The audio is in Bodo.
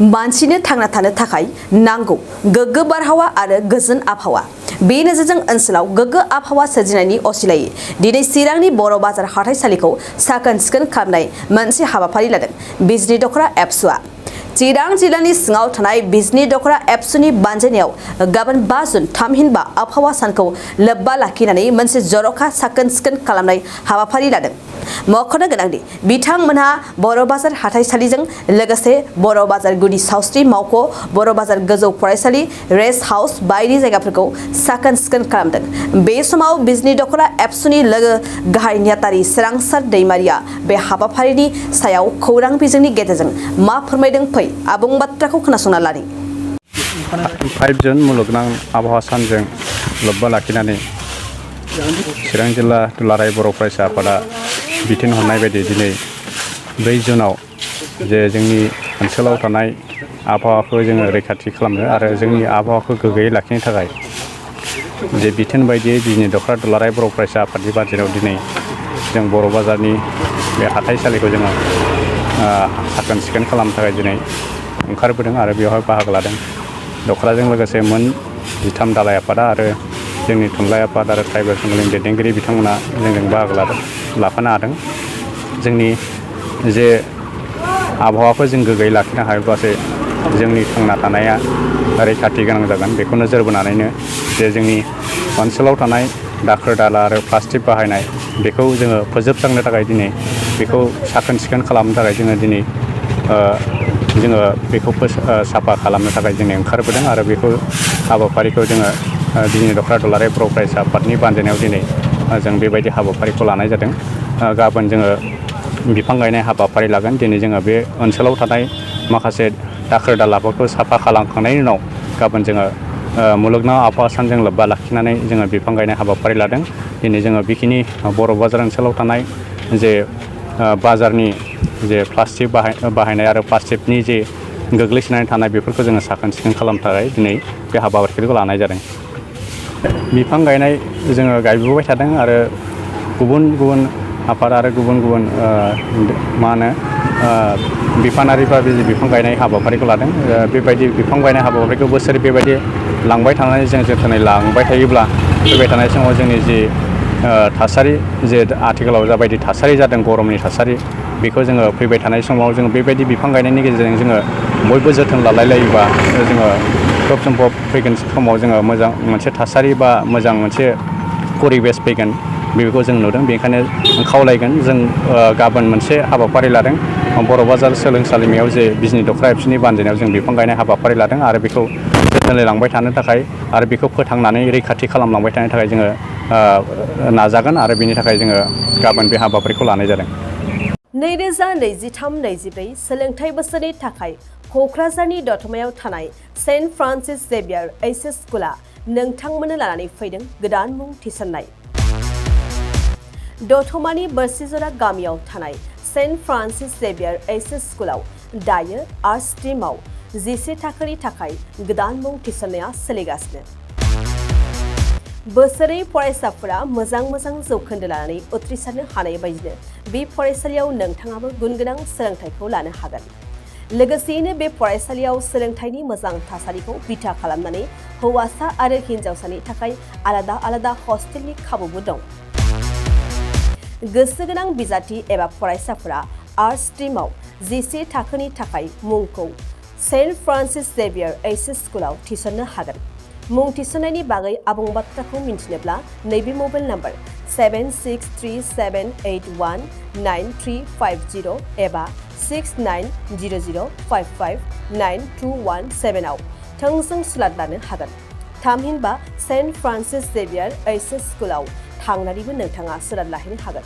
मानसिनो थांना थानो थाखाय नांगौ गोग्गो बारहावा आरो गोजोन आबहावा। बे नोजोरजों ओनसोलाव गोग्गो आबहावा सोरजिनायनि असिलायै दिनै चिरांनि बर' बाजार हाथाइसालिखौ साखोन सिखोन खालामनाय मोनसे हाबाफारि लादों बिजनि दख'रा एबसुआ। चिरां जिल्लानि सिङाव थानाय बिजनि दख'रा एबसुनि बानजायनायाव गाबोन 5 जुन थामहिनबा आबहावा सानखौ लोब्बा लाखिनानै मोनसे जर'खा साखोन सिखोन खालामनाय हाबाफारि लादों। मख'नो गोनांदि बिथांमोनहा बर' बाजार हाथाइसालिजों लोगोसे बर' बाजार गुदि सावस्रि मावख', बर' बाजार गोजौ फरायसालि, रेस्ट हाउस बायदि जायगाफोरखौ साखोन सिखोन खालामदों। बे समाव बिजनि दख'रा एबसुनि लोगो गाहाय नेहाथारि सोरांसार दैमारिया बे हाबाफारिनि सायाव खौरां बिजोंनि गेजेरजों मा फोरमायदों फै आबुं बाथ्राखौ खोनासंना लानि। 5 जुन मुलुगनां आबहावा सानजों लोब्बा लाखिनानै चिरां जिल्ला दुलाराय बर' फरायसा आफादा बिथोन हरनाय बायदि दिनै 4 जुनाव जे जोंनि ओनसोलाव थानाय आबहावाखौ जोङो रैखाथि खालामनो आरो जोंनि आबहावाखौ गोग्गोयै लाखिनो थाखाय जे बिथोन बायदियै बिजनि दख'रा दुलाराय बर' फरायसा आफादनि बाजेराव दिनै जों बर' बाजारनि बे हाथाइसालिखौ जोङो साखोन सिखोन खालामनो थाखाय दिनै ओंखारबोदों आरो बेवहाय बाहागो लादों। दख'राजों लोगोसे मोन 13 दालाय आफादा आरो जोंनि थुनलाइ आफाद आरो ट्राइबेल संघनि दैदेनगिरि बिथांमोना जोंजों बाहागो लाफानो हादों। जोंनि जे आबहावाखौ जों गोग्गोयै लाखिनो हायोब्लासो जोंनि थांना थानाया रैखाथि गोनां जागोन। बेखौ नोजोर बोनानैनो जे जोंनि ओनसोलाव थानाय दाखोर दाला आरो प्लास्टिक बाहायनाय बेखौ जोङो फोजोबस्रांनो थाखाय दिनै बेखौ साखोन सिखोन खालामनो थाखाय जोङो दिनै बेखौ साफा खालामनो थाखाय जोङो ओंखारबोदों आरो बेखौ हाबाफारिखौ जोङो बिजनि दख'रा दुलाराय बर' फरायसा आफादनि बानजायनायाव दिनै जों बेबायदि हाबाफारिखौ लानाय जादों। गाबोन जोङो बिफां गायनाय हाबाफारि लागोन। दिनै जोङो बे ओनसोलाव थानाय माखासे दाखोर दालाफोरखौ साफा खालामखांनायनि उनाव गाबोन जोङो मुलुगनां आबहावा सानजों लोब्बा लाखिनानै जोङो बिफां गायनाय हाबाफारि लादों। दिनै जोङो बेखिनि बर' बाजार ओनसोलाव थानाय जे बाजारनि जे प्लास्टिक बाहायनाय आरो प्लास्टिकनि जे गोग्लैसोनानै थानाय बेफोरखौ जोङो साखोन सिखोन खालामनो थाखाय दिनै बे हाबाफारिखौ लानाय जादों। बिफां गायनाय जोङो गायबोबाय थादों आरो गुबुन गुबुन आफाद आरो गुबुन गुबुन बिफानारिफ्रा बे बिफां गायनाय हाबाफारिखौ लादों। बेबायदि बिफां गायनाय हाबाफारिखौ बोसोरै बेबायदि लांबाय थानानै जों जोथोनै लांबाय थायोब्ला फैबाय थानाय समाव जोंनि जि थासारि जे आथिखालाव जाबायदि थासारि जादों गरमनि थासारि बेखौ जोङो फैबाय थानाय समाव जोङो बेबायदि बिफां गायनायनि गेजेरजों जोङो बयबो जोथोन लालायलायोबा जोङो खोब सम्भब फैगोन समाव जोङो मोजां मोनसे थासारि बा मोजां मोनसे परिबेस फैगोन बेखौ जों नुदों। बेनिखायनो खावलायगोन जों गाबोन मोनसे हाबाफारि लादों बर' बाजार सोलोंसालिमायाव जे बिजनि दख'रा एबसुनि बानजायनायाव जों बिफां गायनाय हाबाफारि लादों आरो बेखौ जोथोनै लांबाय थानो थाखाय आरो बेखौ फोथांनानै रैखाथि खालामलांबाय थानो थाखाय जोङो नाजागोन आरो बेनि थाखाय जोङो गाबोन बे हाबाफारिखौ लानाय जादों। 2023-24 सोलोंथाइ बोसोरनि थाखाय क'क्राझारनि दतमायाव थानाय सेन्ट फ्रान्सिस जेभियार एइचएस स्कुला नोंथांमोननो लानानै फैदों गोदान मुं थिसननाय। दतमानि बोरसिजरा गामियाव थानाय सेन्ट फ्रान्सिस जेभियार एइचएस स्कुलाव दायो आर्ट स्ट्रिमाव 11 थाखोनि थाखाय गोदान मुं थिसननाया सोलिगासिनो। बोसोरै फरायसाफोरा मोजां जौखोन्दो लानानै उथ्रिसारनो हानाय बायदिनो बे फरायसालियाव नोंथाङाबो गुनगोनां सोलोंथाइखौ लानो हागोन। लोगोसेयैनो बे फरायसालियाव सोलोंथाइनि मोजां थासारिखौ बिथा खालामनानै हौवासा आरो हिन्जावसानि थाखाय आलादा हस्टेलनि खाबुबो दं। गोसो गोनां बिजाथि एबा फरायसाफोरा आर्ट स्ट्रिमाव 11 थाखोनि थाखाय मुंखौ सेन्ट फ्रान्सिस जेभियार एइचएस स्कुलाव थिसननो हागोन। मुं थिसननायनि बागै आबुं बाथ्राखौ मिन्थिनोब्ला नैबे मबाइल नम्बर 7637819350 एबा 6900559217 आव थोंजों सुलाद लानो हागोन। थामहिनबा सेन्ट फ्रान्सिस जेभियार एइचएस स्कुलाव थांनानैबो नोंथाङा सुलाद लाहैनो हागोन।